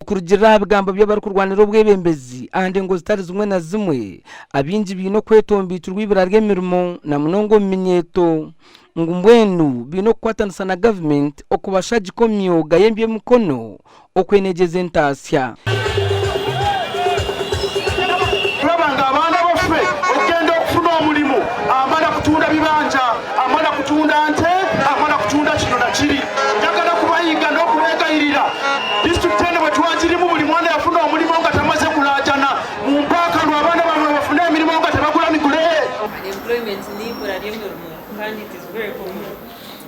Okurugiirira aha bigambo by'abarikurwanira obwebembezi aha ndengo zitari zimwe na zimwe, abaingi baine okwetomboitirwa eibura ry'emirimo na munonga omu minyeeto ngu mbwenu baine okukwatanisa na gavumenti okubashagika omu myoga y'eby'emikono okwenegyeza entaasya. Turaba nga abaana baffe okugenda okufuna omulimu amala kutunda bibanja, amala kutunda nte, amala kutunda kino na kiri. Njagala kubayiga n'okubegayirira disitulikiti eno bwetwagirimu buli mwana yafuna omulimu nga tamaze kulaajana. Mumpe akalulu abaana bamwe bafune emirimo nga tebagula migule. Unemployment n'eibura ry'emirimo kandi it is very common.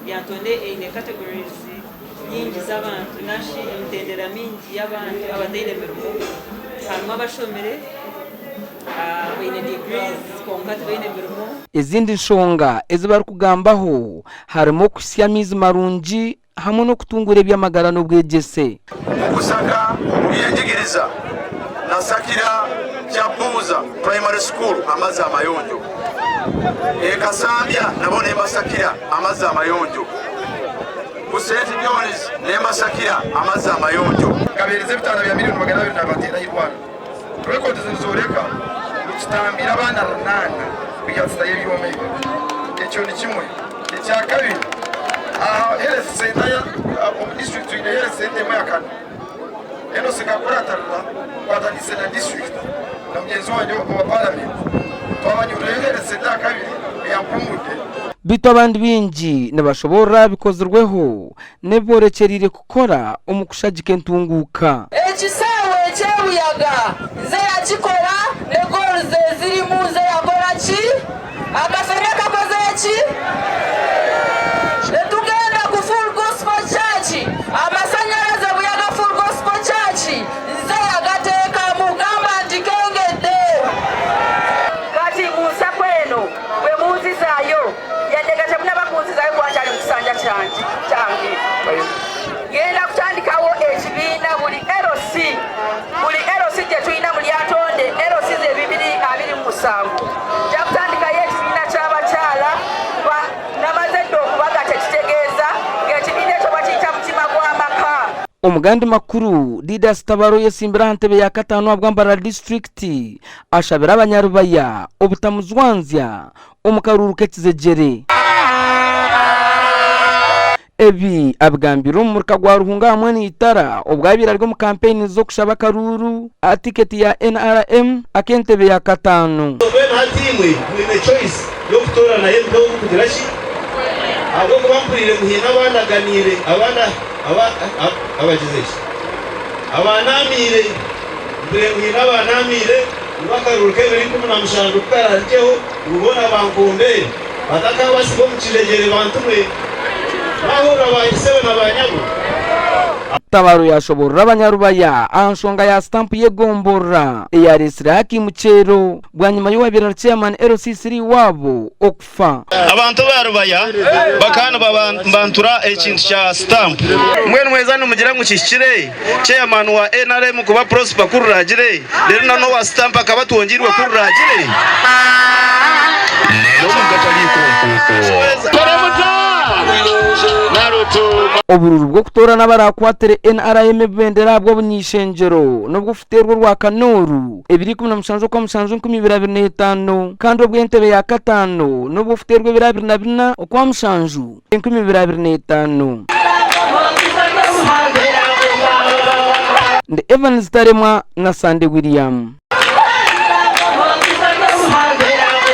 Lyantonde eine categories nyingi z'abantu nashi emitendera mingi y'abantu abataine mirimo. Harimu abashomire baine degrees kwonka tibaine mirimo. Ezindi nshonga ezi barikugambaho harimu okuhitsya amaizi marungi hamwe n'okutunguura eby'amagara n'obwegyese. Okusaka omu by'enjigiriza nasakira Kyabuuza Primary School amazzi amayonjo, e Kasambya nabo nembasakira amazzi amayonjo, ku St John's nembasakira amazzi amayonjo. Nkabeereza ebitanda bya miriyoni 200 nabateeraho eirwariro. Records nizoreka ngu tutambiire abaana runaana kwiha tutayo ebyoma ebyo. Ekyo ni kimwe. Ekyakabiri, aha health center omu district twine health center emwe ya Kano. Eno singakuratanira nkwatanise na district na mugyenzi wangye owa parliament twabanyurirayo health center yakabiri eya Mpumudde. Beitu abandi baingi nibashoboorora aha bikozirweho n'ebi boorekyereire kukora omu kushagika entunguuka. Ekisaawe eky'ebuyaga nze yakikora ne goals ezirimu nze yakora ki? Akafene kakoze ki? Nitugenda ku Full Gospel Church amasanyaraze Buyaga Full Gospel Church nze yagateekamu gamba nti kengedde. Kati mu nsako eno bwe munzizaayo yadde nga temunaba kunzizaayo kuba nkyali mu kisanja kyange, ngenda kutandikawo ekibiina buli LC buli LC gye tulina mu Lyantonde, LC ze 227 nja kutandikayo ekibiina ky'abakyala kuba namaze dda okubagatta ekitegeeza ng'ekibiina ekyo bakiyita mutima gw'amaka. Omugandi makuru, Didas Tabaro oyesimbire aha ntebe ya kataano ahabwa Mbarara disiturikiti ashabire abanyarubaya obutamujwanzya omu karuuru k'ekizegyere. Ebi abigambire omu muruka gwa Ruhunga hamwe na Itara obu abaire ari omu kampeyini z'okushaba akaruuru aha tiketi ya NRM ak'entebe ya kataano. Mbwenu hati imwe mwine choice y'okutooranayo ebintu obu kugira ki? Ahabw'okuba mpuriire ngu haine abanaganiire, abana, aba, abagize ki? Abanaamiire. Mpuriire ngu haine abanaamiire ngu akaruuru k'ebiro 17 ku karaarugyeho ngu boona bankunde batakaabasiga omu kijegyere bantu mwe. Mwahurira ba isebo na ba nyabo? Tabaro yaashoboorora abanyarubaya aha nshonga ya sitampu y'egomborora eyareetsire Hakim Kyero bwanyima y'owabaire ari Chairman LC3 waabo okufa. Abantu ba Rubaya bakaba nibabantura ekintu kya sitampu. Mbwenu mweza nimugira ngu kihikire Chairman wa nrm kuba Prosper ku ruraagire reero na n'owa sitampu akaba atwongyeirwe ku ruraagire? Oburuuru bw'okutoorana abaraakwatire NRM ebibendera ahabw'obuny'eishengyero n'obw'okuteerwa orwakana oru, ebiro 17 Okwamushanju 2025 kandi obw'entebe ya kataano n'obw'okuteerwa ebiro 24 Okwamushanju 2025. Ndi Evans Taremwa na Sande William.